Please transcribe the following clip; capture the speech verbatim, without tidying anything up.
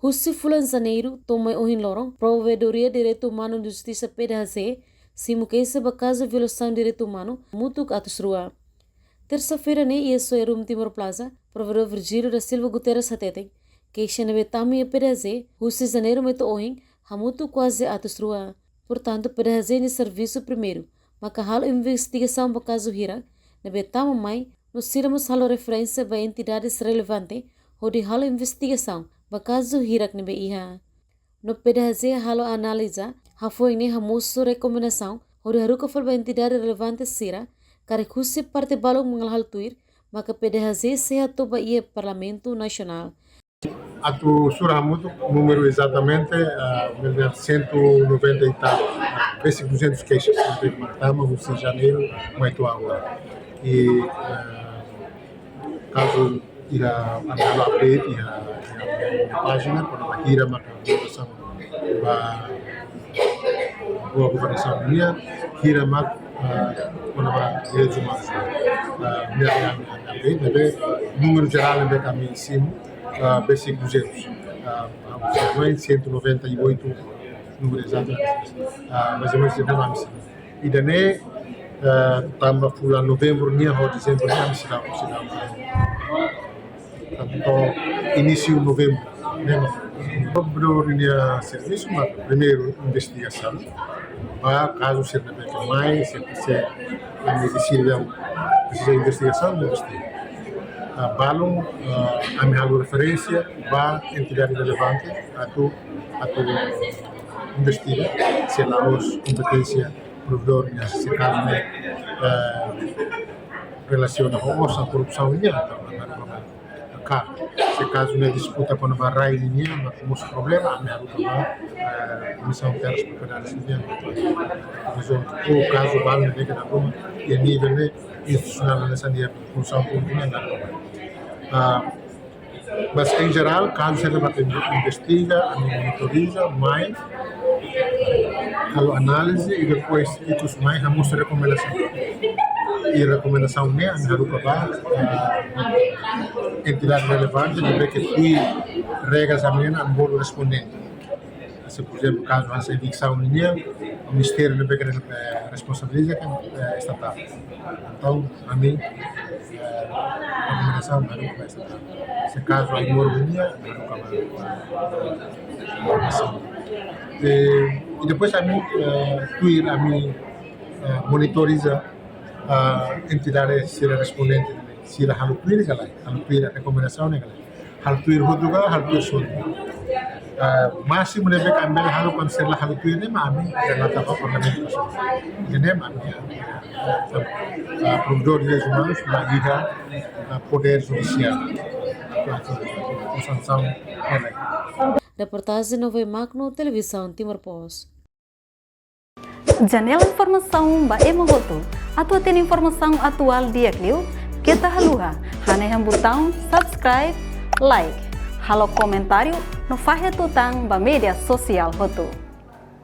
Husi fulan Janeiru to'o mai ohin loron, Provedoria Direitu Umanu no Justisa, P D H J, simu keixa ba kazu violasaun direitu umanu hamutuk atus rua. Tersa-feira ne'e, iha Soe Room Timor Plaza, Provedór Virgílio da Silva Guterres hateten, keixa ne'ebé tama iha P D H J husi Janeiru mai to'o ohin hamutuk kuaze atus rua. Portantu, P D H J nia servisu primeiru maka halo investigasaun ba kazu hirak ne'ebé tama mai, no sira mós halo referénsia ba entidades relevante hodi halo investigasaun ba kazu hirak ne'ebé iha. No P D H J halo analiza, hafoin ne'e hamosu rekomendasaun hodi haruka fali ba entidade relevante sira, karik husi parte balun mak la halo tuir, maka P D H J sei hato'o ba iha Parlamentu Nasionál. Atu sura hamutuk, númeru ezatamente, ah, cento e noventa e tal, ah, besik duzentos queixas, ne'ebé tama husi Janeiru mai to'o agora. I, ah, kazu iha, ami halo update iha, iha, iha pájina, kona-ba hira maka violasaun ba boa governasaun nian, hira mak, ah, kona-ba direitus umanus. Ah, ne'e, ne'e, ne'e, ne'e, ne'e, númeru jerál ne'ebé ami simu, ah, besik duzentos. Ah, ah, cento e noventa e oito, númeru ezatu, ah, mais ou menos, ne'ebé ami simu. Ida-ne'e, eh, tanba fulan Novembru nian ho Dezembru nian, ami seidauk, seidauk. Tanba inísiu Novembru, ne'e. Provedór nia servisu mak primeiru investigasaun ba kazu sira ne'ebé ke mai, se, se, ami deside, presiza investigasaun, investiga. Ah, balun, ah, ami halo referénsia ba entidade relevante atu, atu investiga, se la'ós kompeténsia provedór nian, se kazu ne'e, eh, relasiona ho osan, korrupsaun nian, entaun ami haruka ba. Ka, se kazu ne'e disputa kona-ba rai nian, mak mosu problema, ami haruka ba, eh, Komisaun Terras Propriedades nian, rezolve. Ou kazu balun ne'e ke na ruma, iha nivel ne'e institusionál, hanesan iha Funsaun Públika nian, ami haruka ba. Ah, mas, em geral, kazu sira ne'ebé ke investiga, ami monitoriza, mai, halo análize i depois ikus mai hamosu rekomendasaun. I rekomendasaun ne'e ami haruka ba, ah, entidade relevante, ne'ebé ke tuir regras ami-nia, ami bolu respondente. Se, por ezemplu, kazu hanesan eviksaun nian, ministériu ne'ebé ke, eh, responsabiliza kan, eh, estatál. Entaun, ami, eh, rekomendasaun haruka ba estatál. Se kazu ai-moruk nian, haruka ba, ba estatál. E, i depois ami, eh, tuir ami, eh, monitoriza, ah, entidade sira respondente, sira halo tuir ka lae, halo tuir rekomendasaun ka lae. Halo tuir hotu ka, halo tuir sunu. Ah, másimu ne'ebé ke ami bele halo, kuandu sira la halo tuir ne'e mak ami relata ba Parlamentu Nasionál. Ne'e mak ami, ah, ah, provedór direitus umanus la iha, ah, podér judisiál atu, atu sansaun ne'e. Reportajen Novo Magno, Televizaun Timor Post. Janela informasaun ba ema hotu. Atu hatene informasaun atuál di'ak liu, keta haluha hanehan butaun subscribe, like, halo komentáriu no fahe tutan ba média sosiál hotu.